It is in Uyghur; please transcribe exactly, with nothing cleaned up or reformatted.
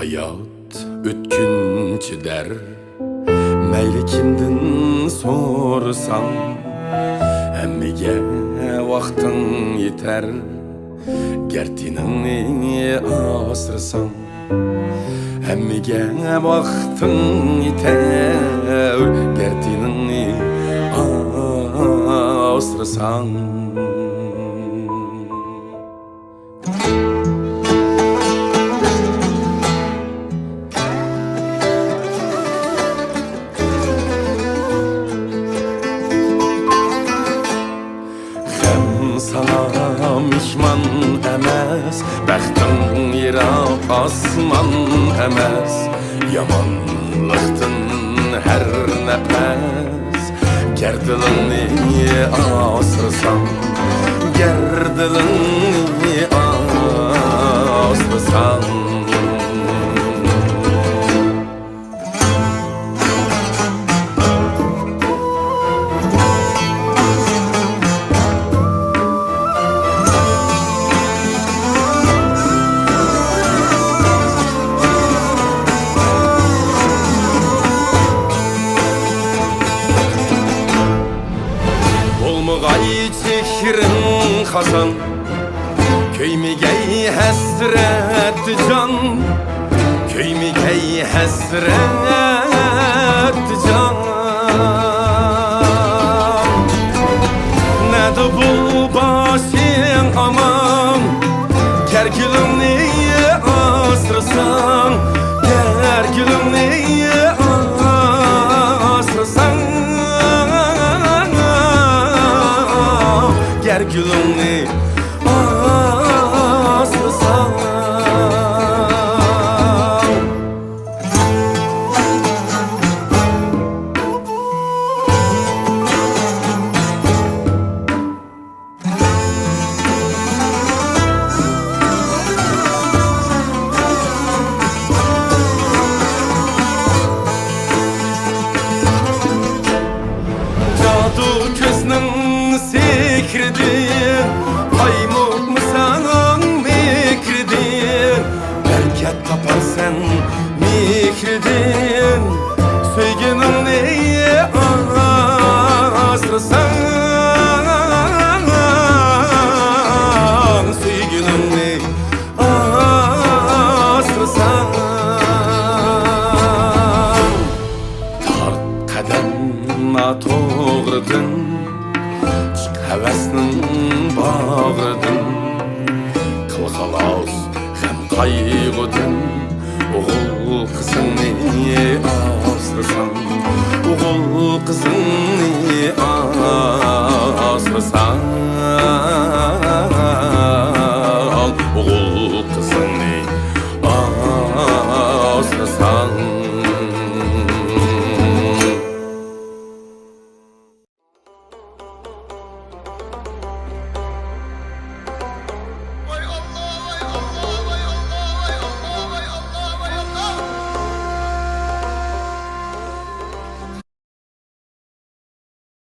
ھايات ئۆتكۈنچى دەر، مەيلى كىمدىن سورىساڭ، ھەممىگە ۋاقتىڭ يېتەر، گەر تېنىڭنى ئاسرىساڭ. ھەممىگە ۋاقتىڭ يېتەر، گەر تېنىڭنى ئاسرىساڭ. غەم ساڭا مېھمان ئەمەس، بەختىڭ يىراق ئاسمان ئەمەس، يامانلىقتىن ھەر نەپەس. گەر دىلىڭنى ئاسرىساڭ، گەر دىلىڭنى ئاسرىساڭ. بولمىغاي چېھرىڭ خازان، كۆيمىگەي ھەسرەت جان، كۆيمىگەي ھەسرەت جان. نەدە بۇ باشىڭ ئامان، گەر گۈلۈڭنى ئاسرىساڭ، گەر گۈلۈڭنى ئاسرىساڭ، گەر گۈلۈڭنى ئاسرىساڭ. جادۇ كۆزنىڭ سېھرىدىن، قايمۇقمىساڭ مېھرىدىن، بەرىكەت تاپارسەن مېھرىدىن. سۆيگىنىڭنى ئاسرىساڭ، سۆيگىنىڭنى ئاسرىساڭ. تارت قەدەم ناتوغرىدىن، چىق ھەۋەسنىڭ باغرىدىن، قىل خالاس غەم قايغۇدىن.